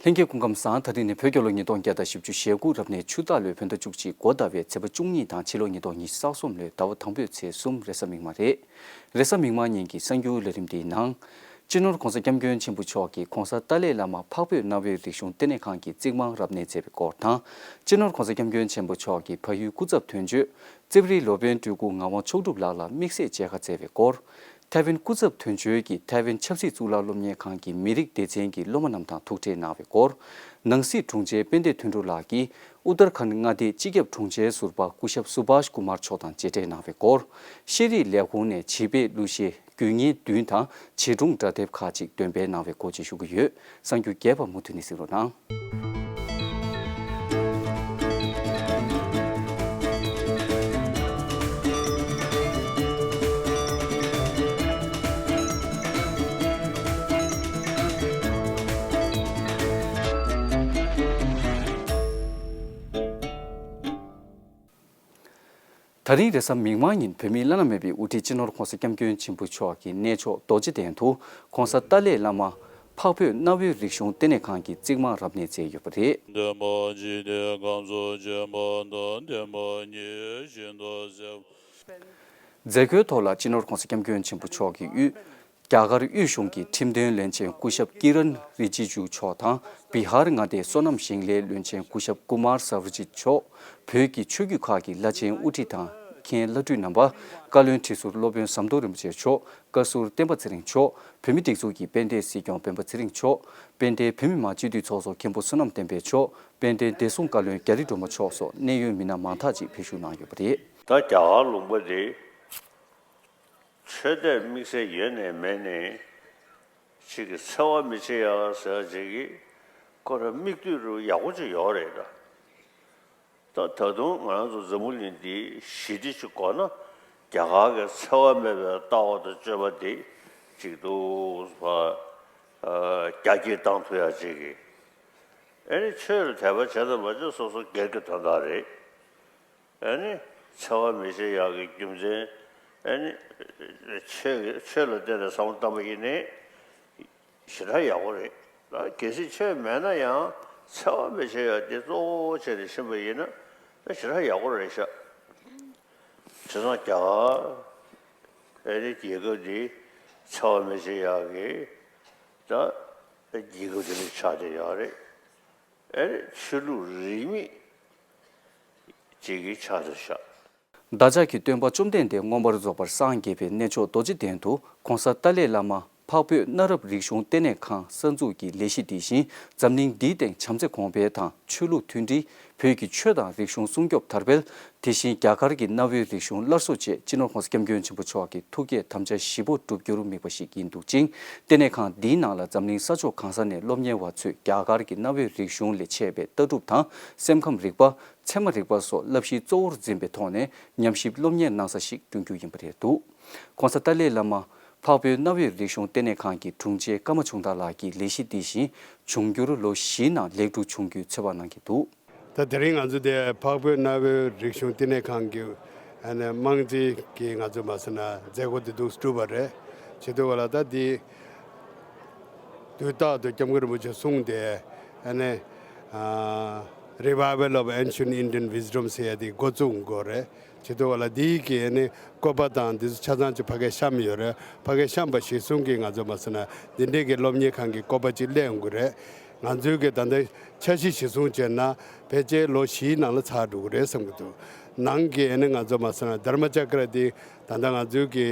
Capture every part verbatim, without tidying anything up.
ལྷན་རྒྱས་སྐུ་ཁམས་བཟང་། ད་རིང་ནི་བོད་རྒྱལ་ལོ་ཉིས་སྟོང་བརྒྱ་དང་བཞི་བཅུ་ཞེ་དགུ་རབ་གནས་ཆུ་སྟག་ལོའི་བོད་ཟླ་བཅུ་གཅིག་འགོ་ཟླ་བའི་ཚེས་པ་བཅུ་གཉིས་དང་ཕྱི་ལོ་ཉིས་སྟོང་ཉི་ཤུ་རྩ་གསུམ་ལོའི་ཟླ་བ་དང་པོའི་ཚེས་གསུམ་རེས་གཟའ་མིག་དམར་རེད། རེས་གཟའ་མིག་དམར་ཉིན་གྱི་གསར་འགྱུར་ལས་རིམ་འདིའི་ནང་། སྤྱི་ནོར་༧གོང་ས་༧སྐྱབས་མགོན་ཆེན་པོ་མཆོག་གིས་༧གོང་ས་ཏཱ་ལའི་བླ་མ་འཕགས་བོད་གནའ་བོའི་རིག་གཞུང་ལྟེ་གནས་ཁང་གི་རྩིག་རྨང་རབ་གནས་མཛད་པའི་སྐོར་དང་། སྤྱི་ནོར་༧གོང་ས་༧སྐྱབས་མགོན་ཆེན་པོ་མཆོག་གིས་བལ་ཡུལ་སྐུ་ཚབ་དོན་གཅོད་རྩིབ་རིའི་སློབ་དཔོན་སྤྲུལ་སྐུ་ངག་དབང་མཆོག་གྲུབ་ལགས་ལ་དམིགས་བསལ་མཇལ་ཁ་བསྩལ་བའི་སྐོར། ཐའེ་ཝན་སྐུ་ཚབ་དོན་གཅོད་ཀྱིས་ཐའེ་ཝན་ཆབ་སྲིད་གཙུག་ལག་སློབ་གཉེར་ཁང་གི་མི་རིགས་སྡེ་ཚན་གྱི་སློབ་མ་རྣམས་དང་ཐུག་འཕྲད་གནང་བའི་སྐོར། ནང་སྲིད་དྲུང་ཆེ་དཔལ་ལྡན་དོན་གྲུབ་ལགས་ཀྱིས་ཨུ་ཏར་ཁཱན་མངའ་སྡེའི་སྤྱི་ཁྱབ་དྲུང་ཆེ་ཟུར་པ་སྐུ་ཞབས་སུ་བྷཱཤ་ཀུ་མར་མཆོག་དང་མཇལ་འཕྲད་གནང་བའི་སྐོར། ཤེས་རིག་ལས་ཁུངས་ནས་བྱིས་པའི་གླུ་གཞས་རྒྱུན་ཡན་བདུན་དང་བྱིས་སྒྲུང་སྒྲ་དེབ་ཁག་ཅིག་འདོན་སྤེལ་གནང་བའི་སྐོར་བཅས་ཞུ་གི་ཡོད། གསར་འགྱུར་རྒྱས་པ་མུ་མཐུད་ནས་གཟིགས་རོགས་གནང་། ད་རིང་རེས་གཟའ་མིག་དམར་ཉིན་བོད་མིའི་བླ་ན་མེད་པའི་དབུ་ཁྲིད་སྤྱི་ནོར་༧གོང་ས་༧སྐྱབས་མགོན་ཆེན་པོ་མཆོག་གི་གནས་མཆོག་རྡོ་རྗེ་གདན་དུ་༧གོང་ས་ཏཱ་ལའི་བླ་མ་འཕགས་བོད་གནའ་བོའི་རིག་གཞུང་ལྟེ་གནས་ཁང་གི་རྩིག་རྨང་རབ་གནས་མཛད་ཡོད་པ་རེད། བདེན་པ་གཅིག་དེ་གང་ཚོགས་བྱེད་པ་དང་ལྡན་པ་ཉིད་བཞིན་དུ་གསལ། མཛད་སྒོའི་ཐོག་ལ་སྤྱི་ནོར་༧གོང་ས་༧སྐྱབས་མགོན་ཆེན་པོ་མཆོག་གིས་དབུས། རྒྱ་གར་དབུས་གཞུང་གི་ཁྲིམས་དོན་བློན་ཆེན་སྐུ་ཞབས་ཀི་རན་རི་ཇི་ཇུ་མཆོག་དང་། བི་ཧར་མངའ་སྡེའི་སོ་ནམ་ཞིང་ལས་བློན་ཆེན་སྐུ་ཞབས་ཀུ་མར་ས་ཝར་ཇིད་མཆོག་བོད་ཀྱི་ཆོས་བརྒྱུད་ཁག་གི་བླ་ཆེན་དབུ་ཁྲིད་དང་མཁན་བླ་སྤྲུལ་རྣམ་པ། བཀའ་བློན་ཁྲི་ཟུར་སློབ་དཔོན་ཟམ་གདོང་རིན་པོ་ཆེ་མཆོག་བཀའ་ཟུར་བསྟན་པ་ཚེ་རིང་མཆོག་བོད་མིའི་སྒྲིག་འཛུགས་ཀྱི་དཔལ་ལྡན་སྲིད་སྐྱོང་སྤེན་པ་ཚེ་རིང་མཆོག་དཔལ་ལྡན་བོད་མི་མང་སྤྱི་འཐུས་ཚོགས་གཙོ་མཁན་པོ་བསོད་ནམས་བསྟན་འཕེལ་མཆོག་དཔལ་ལྡན་བདེ་སྲུང་བཀའ་བློན་རྒྱ་རི་སྒྲོལ་མ་མཆོག་སོགས་གནད་ཡོད་མི་སྣ་མང་དག་ཅིག་ཕེབས་བཞུགས་གནང་ཡོད་པ་རེད། ད་རྒྱ་གར་ལུང་པ་འདི། ཆོས་དད་དམིགས་བསལ་ཡོད་ནས་མེད་ནས་ཅིག་གི་འཚེ་བ་མི་བྱེད་ཡག་ཟེར་བ་ཅིག་གི་ཁོ་རང་མིག་ལྟོས་རུ་ཡག་པོ་ཅིག་ཡོད་རེད་ད། ད་ད་དུང་ང་རང་ཚོ་འཛམ་བུ་གླིང་འདི་ཞི་བདེ་ཅིག་དགོས་ན་རྒྱ་གར་གྱི་འཚེ་བ་མེད་པའི་ལྟ་བ་དང་སྤྱོད་པ་འདི་ཅིག་འདུག་ཨ། རྒྱ་སྐྱེད་བཏང་ཐུབ་ཡག་ཅིག་གི་ཨེ་ནི་ཆོས་ལ་དད་པ་བྱས་ཙམ་པ་ཅིག་སོ་སོ་སྒེར་གྱི་དོན་དག་རེད། ཨ་ནི་འཚེ་བ་མི་བྱེད་ཡག་གི་རྒྱུ་མཚན། ཨ་ནི་ཆོས་ཀྱི་ཆོས་ལ་བརྟེན་ནས་བསམ་བློ་བཏང་པ་ཡིན་ནའི་ཞེ་དྲག་ཡག་པོ་རེད། ད་གལ་སྲིད་ཆོས་མེད་ན་ཡང་འཚེ་བ་མི་བྱེད་ཡག་དེ་གཙོ་བོ་བྱས་ནས་ཕྱིན་པ་ཡིན་ན་ད་ཞེ་དྲག་ཡག་པོ་རེད་ཤག་བྱས་ཙང་རྒྱ་གར་ཨ་ནི་རྒྱལ་ཁབ་འདི་འཚེ་བ་མི་བྱེད་ཡག་གི་ད་རྒྱལ་ཁབ་དེ་ལ་ཆགས་བསྡད་ཡོད་རེད། ཨེ་རེད། ཆོས་ལུགས་རིས་མེད་ཅིག་གི་ཆ་དེ་ཤག་བདག་ཅག་གི་སྟོན་པ་བཅོམ་ལྡན་འདས་མངོན་པར་རྫོགས་པར་སངས་རྒྱས་པའི་གནས་མཆོག་རྡོ་རྗེ་གདན་དུ་༧གོང་ས་ཏཱ་ལའི་བླ་མ་འཕགས་བོད་གནའ་རབས་རིག་གཞུང་ལྟེ་གནས་ཁང་གསར་འཛུགས་ཀྱི་ལས་གཞི་འདི་བཞིན་འཛམ་གླིང་འདིའི་སྟེང་བྱམས་བརྩེ་གོང་འཕེལ་དང་ཆོས་ལུགས་མཐུན་སྒྲིལ། བོད་ཀྱི་ཆོས་དང་རིག་གཞུང་སྲུང་སྐྱོབ་དར་སྤེལ། དེ་བཞིན་རྒྱ་གར་གྱི་གནའ་བོའི་རིག་གཞུང་སླར་གསོ་བཅས་སྤྱི་ནོར་༧གོང་ས་༧སྐྱབས་མགོན་ཆེན་པོ་མཆོག་གི་ཐུགས་བསྐྱེད་དམ་བཅའ་བཞི་པོ་འགྲུབ་རྒྱུར་དམིགས་པ་ཞིག་ཡིན་འདུག་ཅིང་། ལྟེ་གནས་ཁང་འདིའི་ནང་ལ་འཛམ་གླིང་ས་ཕྱོགས་གང་ས་ནས་སློབ་གཉེར་བ་ཚོས་རྒྱ་གར་གྱི་གནའ་བོའི་རིག་གཞུང་ལས་མཆེད་པའི་ལྟ་གྲུབ་དང་སེམས་ཁམས་རིག་པ། ཚད་མ་རིག་པ་སོགས་བསླབ་གཞིའི་གཙོ་བོར་འཛིན་པའི་ཐོག་ནས་ཉམས་ཞིབ་སློབ་གཉེར་གནང་ས་ཞིག་བསྐྲུན་རྒྱུ་ཡིན་པ་རེད་འདུག ༧གོང་ས་ཏཱ་ལའི་བླ་མ་འཕགས་བོད་གནའ་བོའི་རིག་གཞུང་ལྟེ་གནས་ཁང་གི་དྲུང་ཆེ་ཀརྨ་ཆུང་བདག་ལགས་ཀྱིས་ལས་གཞི་འདི་བཞིན་འབྱུང་འགྱུར་ལོ་བཞིའི་ནང་ལེགས་གྲུབ་འབྱུང་རྒྱུའི་ཚོད་དཔག་གནང་གི་འདུག་ད་དེ་རིང་ང་ཚོ་དེ་འཕགས་བོད་གནའ་བོའི་རིག་གཞུང་ལྟེ་གནས་ཁང་གི་ཨ་ནི་རྨང་རྩིས་ཀྱི་ང་ཚོ་མ་ཟེར་ན་མཛད་སྒོ་དེ་འདུག་གྲུབ་པ་རེད། བྱེད་དུས་བ་ལ་ད་དེ་དུས་རྟག་ཏུ་སྐྱབས་མགོན་རིན་པོ་ཆེ་གསུངས་ཏེ་ཨ་ནི་ཨ་Revival of Ancient Indian Wisdom ཟེར་ཡ་དེ་འགོ་བཙུགས་དགོས་རེད། བྱེད་དུས་བ་ལ་དེའི་གི་ཨ་ནི་བཀོད་པ་དང་དེ་ཚོ་ཆ་ཚང་ཅིག་ཕ་གིར་བཤམས་ཡོད་རེད། ཕ་གིར་བཤམས་པ་གཞིར་བཟུང་གི་ང་ཚོ་མ་ཟེར་ན་འདི་འདྲའི་གི་སློབ་གཉེར་ཁང་གི་བཀོད་པ་ཅིག་སླེབས་ཡོང་གི་རེད། ང་ཚོའི་གི་ད་ལྟ་འཆར་གཞི་གཞིར་བཟུང་བྱས་ན་ཕལ་ཆེར་ལོ་བཞིའི་ནང་ལ་ཚར་འགྲོ་གི་རེད་བསམ་གྱི་འདུག་ནང་གི་ཨ་ནི་ང་ཚོ་མ་ཟེར་ན་དྷརྨ་ཅ་ཀྲ་འདི་ད་ལྟ་ང་ཚོའི་གི་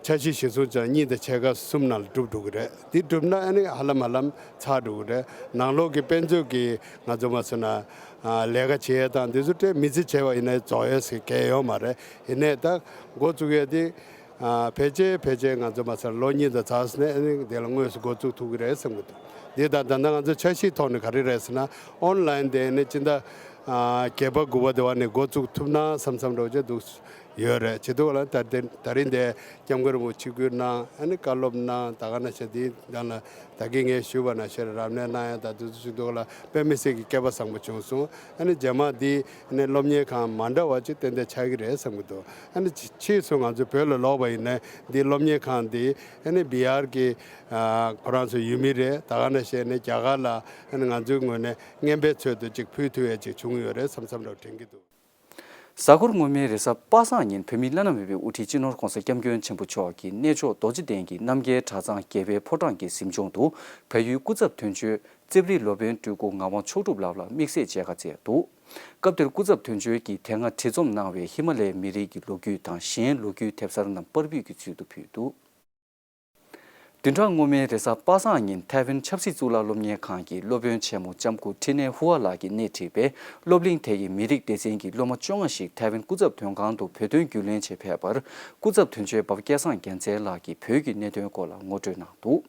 འཆར་གཞི་གཞིར་བཟུང་བྱས་ན་གཉིས་དང་ཕྱེད་ཀ་གསུམ་ནང་ལ་འགྲུབ་འགྲོ་གི་རེད། འདི་གྲུབ་ན་ཨ་ནི་ཧ་ལམ་ཧ་ལམ་ཚར་འགྲོ་གི་རེད། ནང་ལོགས་ཀྱི་དཔེ་མཛོད་ཀྱི་ང་ཚོ་མ་ཟེར་ན་ཨ་ལས་ཀ་བྱེད་ཡས་དང་འདི་ཚོ་སྤྲད་མི་ཚེ་བྱས་པ་ཡིན་ན་རྫོགས་ཡས་ཟེར་གལ་ཡོད་མ་རེད། ཡིན་ནའི་ད་འགོ་བཙུགས་ཡས་དེ། ཨ་ཕལ་ཆེར་ཕལ་ཆེར་ང་ཚོ་མ་ཚར་ལོ་གཉིས་དང་ཚར་ནས་ཨ་ནི་དེ་ལ་དངོས་སུ་འགོ་བཙུགས་ཐུབ་ཀྱི་རེད་བསམ་གྱི་འདུག་འདི་དང་ད་ལྟ་ང་ཚོ་འཆར་གཞིའི་ཐོག་ནས་ག་རེ་རེད་ཟེར་ན་ཨོན་ལའིན་དེ་ནི་སྤྱི་ཟླ་ཨ་བརྒྱད་པ་དགུ་པ་དེ་བ་ནས་འགོ་བཙུགས་ཐུབ་ན་བསམ་བསམ་འདྲ་བོ་ཅིག་འདུག་ཡོད་རེད། བྱེད་དུས་ལ་ད་ལྟ་ད་རིང་འདི་སྐྱབས་མགོན་རིན་པོ་ཆེ་ཆིབས་བསྒྱུར་གནང་། ཨ་ནི་བཀའ་སློབ་གནང་། ད་ག་ནང་བཞིན་འདིའི་ནང་ལ་ད་གིན་ངས་ཞུས་པ་ནང་བཞིན་རབ་གནས་གནང་ཡ་ད་དུས་ཚོད་ཅིག་འདུག་ལ། དཔེ་མི་སྲིད་ཀྱི་སྐལ་པ་བཟང་པོ་བྱུང་སོང་། ཨ་ནི་རྗེས་མ་འདི་ཨ་ནི་སློབ་གཉེར་ཁང་མ་འདྲ་བ་ཅིག་ཏན་ཏན་ཆགས་ཀྱི་རེད་བསམ་གྱི་འདུག་ཨ་ནི་ཕྱིས་སུ་ང་ཚོ་བོད་ལ་ལོག་པ་ཡིན་ན་འདི་སློབ་གཉེར་ཁང་འདི་ཨ་ནི་བི་ཡར་གྱི་ཁོ་རང་ཚོ་ཡུལ་མི་རེད། ད་ག་ནང་བཞིན་ནས་རྒྱ་གར་ལ་ཨ་ནི་ང་ཚོའི་ངོས་ནས་རྔན་པའི་ཚུལ་དུ་ཅིག་ཕུལ་ཐུབ་ཡ་ཅིག་བྱུང་ཡོད་རེད་བསམ་བསམ་འདྲ་དྲན་གྱི་འདུག་གཟའ་འཁོར་སྔོན་མའི་རེས་གཟའ་པ་སངས་ཉིན་བོད་མིའི་བླ་ན་མེད་པའི་དབུ་ཁྲིད་སྤྱི་ནོར་༧གོང་ས་༧སྐྱབས་མགོན་ཆེན་པོ་མཆོག་གིས་གནས་མཆོག་རྡོ་རྗེ་གདན་གྱི་རྣམ་རྒྱལ་གྲྭ་ཚང་དགེ་འཕེལ་ཕོ་བྲང་གི་གཟིམ་ཆུང་དུ་བལ་ཡུལ་སྐུ་ཚབ་དོན་གཅོད་རྩེ་ཕུ་རི་སློབ་དཔོན་སྤྲུལ་སྐུ་ངག་དབང་མཆོག་གྲུབ་ལགས་ལ་དམིགས་བསལ་མཇལ་ཁ་བསྩལ་འདུག་སྐབས་དེར་སྐུ་ཚབ་དོན་གཅོད་ཀྱིས་དེ་སྔ་བྲིས་རྩོམ་གནང་བའི་ཧི་མ་ལའི་མི་རིགས་ཀྱི་ལོ་རྒྱུས་དང་གཞན་ལོ་རྒྱུས་དེབ་གསར་རྣམས་པར་འབུལ་གྱི་ཚུལ་དུ་ཕུལ་འདུག་བདུན་ཕྲག་སྔོན་མའི་རེས་གཟའ་པ་སངས་ཉིན་ཐའེ་ཝན་ཆབ་སྲིད་གཙུག་ལག་སློབ་གཉེར་ཁང་གི་སློབ་དཔོན་ཆེན་མོ་ལྕམ་སྐུ་ཁྲི་ནེ་ཧུའ་ལགས་ཀྱིས་སྣེ་ཁྲིད་པའི་སློབ་གླིང་དེ་ཡི་མི་རིགས་སྡེ་ཚན་གྱི་སློབ་མ་བཅོ་ལྔ་ཞིག་ཐའེ་ཝན་སྐུ་ཚབ་དོན་ཁང་དུ་བོད་དོན་རྒྱུས་ལོན་ཆེད་ཕེབས་པར། སྐུ་ཚབ་དོན་གཅོད་འབའ་པ་སྐལ་བཟང་རྒྱལ་མཚན་ལགས་ཀྱིས་བོད་ཀྱི་གནད་དོན་སྐོར་ལ་ངོ་སྤྲོད་གནང་འདུག་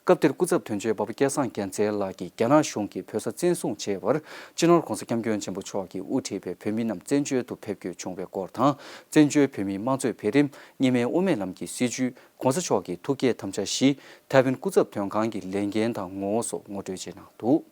སྐབས་དེར་སྐུ་ཚབ་དོན་གཅོད་འབའ་པ་སྐལ་བཟང་རྒྱལ་མཚན་ལགས་ཀྱིས་རྒྱ་ནག་གཞུང་གིས་བོད་ས་བཙན་བཟུང་བྱས་པར། སྤྱི་ནོར་༧གོང་ས་༧སྐྱབས་མགོན་ཆེན་པོ་མཆོག་གིས་དབུ་ཁྲིད་པའི་བོད་མི་རྣམས་བཙན་བྱོལ་དུ་ཕེབས་སྐྱོད་བྱུང་བའི་སྐོར་དང་། བཙན་བྱོལ་བོད་མིའི་དམངས་གཙོའི་འཕེལ་རིམ། གཉིས་སྨན་དབུ་མའི་ལམ་གྱི་སྲིད་བྱུས། ༸གོང་ས་མཆོག་གི་ཐུགས་བསྐྱེད་དམ་བཅའ་བཞི། ཐའེ་ཝན་སྐུ་ཚབ་དོན་ཁང་གི་ལས་འགན་དང་ངོ་བོ་སོགས་ངོ་སྤྲོད་བྱས་གནང་འདུག་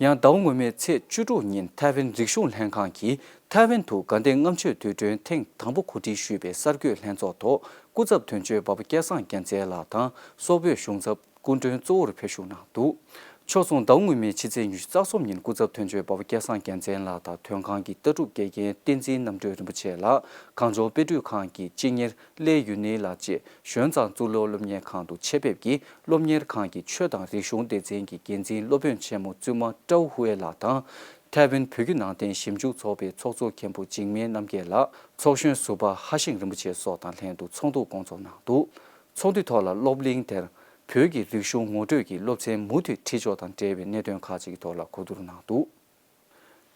ཡང་ཟླ་བ་སྔོན་མའི་ཚེས་བཅུ་དྲུག་ཉིན་ཐའེ་ཝན་རིག་གཞུང་ལྷན་ཁང་གིས་ཐའེ་ཝན་དུ་དགའ་ལྡན་ལྔ་མཆོད་དུས་སྟོན་ཐེངས་དང་པོ་གོ་སྒྲིག་ཞུས་པའི་གསར་འགོད་ལྷན་ཚོགས་ཐོག་སྐུ་ཚབ་དོན་གཅོད་འབའ་པ་སྐལ་བཟང་རྒྱལ་མཚན་ལགས་དང་སོག་པོའི་གཞུང་ཚབ་སྐུ་མགྲོན་གཙོ་བོར་ཕེབས་ཞུགས་གནང་འདུག་ཕྱོགས་མཚུངས་ཟླ་བ་སྔོན་མའི་ཕྱི་ཚེས་ཉི་ཤུ་རྩ་གསུམ་ཉིན་སྐུ་ཚབ་དོན་གཅོད་འབའ་པ་སྐལ་བཟང་རྒྱལ་མཚན་ལགས་དང་དོན་ཁང་གི་ལྟ་གྲུབ་དགེ་རྒན་བསྟན་འཛིན་རྣམ་གྲོལ་རིན་པོ་ཆེ་ལགས། གངས་ལྗོངས་དཔེ་སྐྲུན་ཁང་གི་སྤྱི་གཉེར་ཀླེ་ཡུ་ནི་ལགས་བཅས་གཞོན་ཚང་གཙུག་ལག་སློབ་གཉེར་ཁང་དུ་ཆེད་ཕེབས་ཀྱིས་སློབ་གཉེར་ཁང་གི་ཆོས་དང་རིག་གཞུང་སྡེ་ཚན་གྱི་འགན་འཛིན་སློབ་དཔོན་ཆེན་མོ་བཙུན་མ་ཀྲའུ་ཧུའེ་ལགས་དང་། ཐའེ་ཝན་བོད་བརྒྱུད་ནང་བསྟན་ཞིབ་འཇུག་ཚོགས་པའི་ཚོགས་གཙོ་མཁན་པོ་འཇིགས་མེད་རྣམ་རྒྱལ་ལགས། ཚོགས་གཞོན་ཟུར་པ་ཧྭ་ཤིང་རིན་པོ་ཆེ་སོགས་དང་ལྷན་དུ་ཚོགས་འདུ་སྐོང་ཚོགས་གནང་འདུག་ཚོགས་འདུའི་ཐོག་ལ་སློབ་གླིང་དེར་བོད་ཀྱི་རིག་གཞུང་ངོ་སྤྲོད་ཀྱི་སློབ་ཚན་མུ་མཐུད་ཁྲིད་ཕྱོགས་དང་འབྲེལ་བའི་གནད་དོན་ཁག་ཅིག་གི་ཐོག་ལ་གོ་བསྡུར་གནང་འདུག་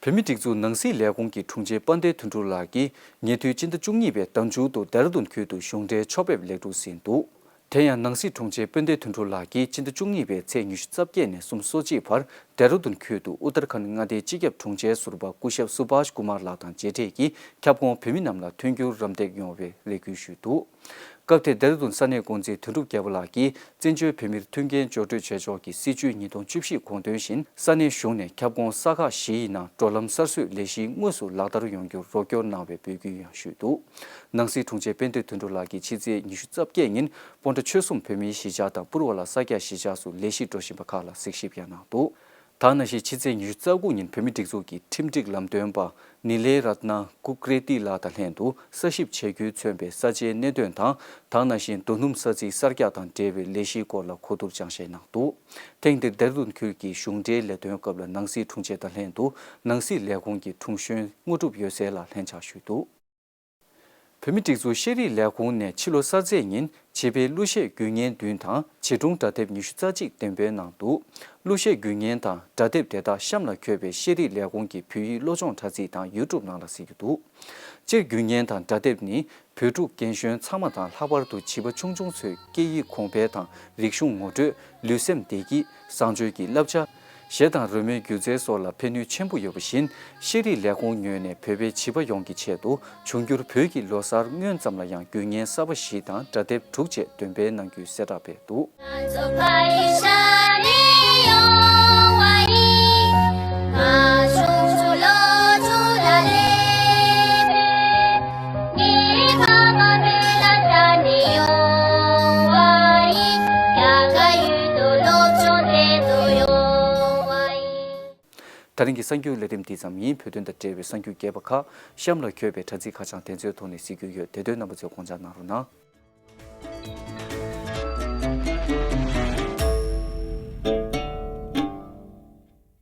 བོད་མིའི་སྒྲིག་འཛུགས་ནང་སྲིད་ལས་ཁུངས་ཀྱི་དྲུང་ཆེ་དཔལ་ལྡན་དོན་གྲུབ་ལགས་ཀྱིས་ཉེ་དུས་སྤྱི་ཟླ་བཅུ་གཉིས་པའི་ཟླ་མཇུག་ཏུ་ལྡེ་ར་ལྡུན་ཁུལ་དུ་གཞུང་འབྲེལ་ཕྱོགས་ཕེབས་ལེགས་གྲུབ་ཟིན་འདུག་དེ་ཡང་ནང་སྲིད་དྲུང་ཆེ་དཔལ་ལྡན་དོན་གྲུབ་ལགས་ཀྱིས་སྤྱི་ཟླ་བཅུ་གཉིས་པའི་ཚེས་ཉི་ཤུ་རྩ་བརྒྱད་ནས་གསུམ་སོ་གཅིག་བར་ལྡེ་ར་ལྡུན་ཁུལ་དུ་ཨུ་ཏར་ཁན་མངའ་སྡེའི་སྤྱི་ཁྱབ་དྲུང་ཆེ་ཟུར་པ་སྐུ་ཞབས་སུ་བྷཱཤ་ཀུ་མར་ལགས་དང་མཇལ་འཕྲད་ཀྱིས་ཁྱབ་ཁོངས་བོད་མི་རྣམས་ལ་མཐུན་འགྱུར་རམ་འདེགས་ཡོང་བའི་རེ་སྐུལ་ཞུས་འདུག་སྐབས་དེར་ལྡེ་ར་ལྡུན་ས་གནས་འགོ་འཛིན་དོན་གྲུབ་རྒྱལ་པོ་ལགས་ཀྱིས་བཙན་བྱོལ་བོད་མིར་མཐུན་རྐྱེན་སྦྱོར་སྤྲོད་བྱེད་ཕྱོགས་ཀྱི་སྲིད་བྱུས་ཉིས་སྟོང་བཅུ་བཞི་དགོངས་དོན་བཞིན་ས་གནས་གཞུང་ནས་ཁྱབ་ཁོངས་ས་ཁག་བཞི་ཡི་ནང་འགྲོ་ལམ་གསར་བཟོའི་ལས་གཞི་དངོས་སུ་ལག་བསྟར་ཡོང་རྒྱུར་རོགས་སྐྱོར་གནང་བའི་འབོད་སྐུལ་ཡང་ཞུས་འདུག་ནང་སྲིད་དྲུང་ཆེ་དཔལ་ལྡན་དོན་གྲུབ་ལགས་ཀྱིས་ཕྱི་ཚེས་ཉི་ཤུ་རྩ་བརྒྱད་ཉིན་སྤོན་ཊ་ཆོལ་གསུམ་བོད་མིའི་གཞིས་ཆགས་དང་པུར་བ་ལ་ས་སྐྱ་གཞིས་ཆགས་སུ་ལས་གཞི་འགྲོ་བཞིན་པ་ཁག་ལ་གཟིགས་ཞིབ་ཡང་གནང་འདུག་ད་ནང་བཞིན་ཕྱི་ཚེས་ཉི་ཤུ་རྩ་དགུ་ཉིན་བོད་མིའི་སྒྲིག་འཛུགས་ཀྱི་ཁྲིམས་སྒྲིག་ལམ་སྟོན་པ་ནི་ལེ་རཏ་ན་ཀུ་ཀྲེ་ཏི་ལགས་དང་ལྷན་དུ་ས་ཞིབ་བྱེད་རྒྱུས་མཚོན་པའི་ས་ཆའི་གནད་དོན་དང་། ད་ནང་བཞིན་རྡོ་སྣུམ་ས་ཚིགས་གསར་རྒྱག་དང་འབྲེལ་བའི་ལས་གཞིའི་སྐོར་ལ་གོ་བསྡུར་སྦྱང་བཤད་གནང་འདུག་ཐེངས་འདིར་ལྡེ་ར་ལྡུན་ཁུལ་གྱི་གཞུང་འབྲེལ་ལས་དོན་སྐབས་ལ་ནང་སྲིད་དྲུང་ཆེ་དང་ལྷན་དུ་ནང་སྲིད་ལས་ཁུངས་ཀྱི་དྲུང་གཞོན་དངོས་གྲུབ་འོད་ཟེར་ལགས་ལྷན་ཕྱག་ཞུས་འདུག་བོད་མིའི་སྒྲིག་འཛུགས་ཤེས་རིག་ལས་ཁུངས་ནས་ཕྱི་ལོ་གསར་ཚེས་ཉིན་བྱིས་པའི་གླུ་གཞས་རྒྱུན་སྙན་བདུན་དང་བྱིས་སྒྲུང་སྒྲ་དེབ་ཉི་ཤུ་རྩ་གཅིག་འདོན་སྤེལ་གནང་འདུག་གླུ་གཞས་རྒྱུན་སྙན་དང་སྒྲ་དེབ་དེ་དག་གཤམ་ལ་འཁོད་པའི་ཤེས་རིག་ལས་ཁུངས་ཀྱི་བོད་ཡིག་བློ་སྦྱོང་དྲ་ཚིགས་དང་ཡུ་ཊུབ་ནང་ལ་གཟིགས་རྒྱུ་འདུག་སྤྱིར་རྒྱུན་སྙན་དང་སྒྲ་དེབ་ནི་བོད་ཕྲུག་རྒན་གཞོན་ཚང་མ་དང་ལྷག་པར་དུ་བྱིས་པ་ཆུང་ཆུང་ཚོའི་སྐད་ཡིག་གོང་འཕེལ་དང་རིག་གཞུང་ངོ་སྤྲོད། ལུས་སེམས་བདེ་སྐྱིད། བཟང་སྤྱོད་ཀྱི་བསླབ་བྱ། གཞས་དང་རོལ་མོའི་སྒྱུ་རྩལ་སོགས་ལ་ཕན་ནུས་ཆེན་པོ་ཡོད་པ་བཞིན། ཤེས་རིག་ལས་ཁུངས་ངོས་ནས་བོད་པའི་བྱིས་པ་ཡོངས་ཀྱི་ཆེད་དུ་འབྱུང་འགྱུར་བོད་ཀྱི་ལོ་གསར་སྔོན་ཙམ་ལ་ཡང་རྒྱུན་སྙན་གསར་པ་བཞི་དང་སྒྲ་དེབ་དྲུག་བཅས་འདོན་སྤེལ་གནང་རྒྱུའི་གསལ་བསྒྲགས་སྤེལ་འདུག་ད་རིང་གི་གསར་འགྱུར་ལས་རིམ་འདི་ཙམ་ཡིན། བོད་དོན་དང་འབྲེལ་བའི་གསར་འགྱུར་རྒྱས་པ་ཁག་གཤམ་ལ་འཁོད་པའི་དྲ་ཚིགས་ཁ་བྱང་དེ་ཚོའི་ཐོག་ནས་གཟིགས་རྒྱུ་ཡོད། དེ་དོན་རྣམ་པ་ཚོས་དགོངས་འཇགས་གནང་རོགས་གནང་།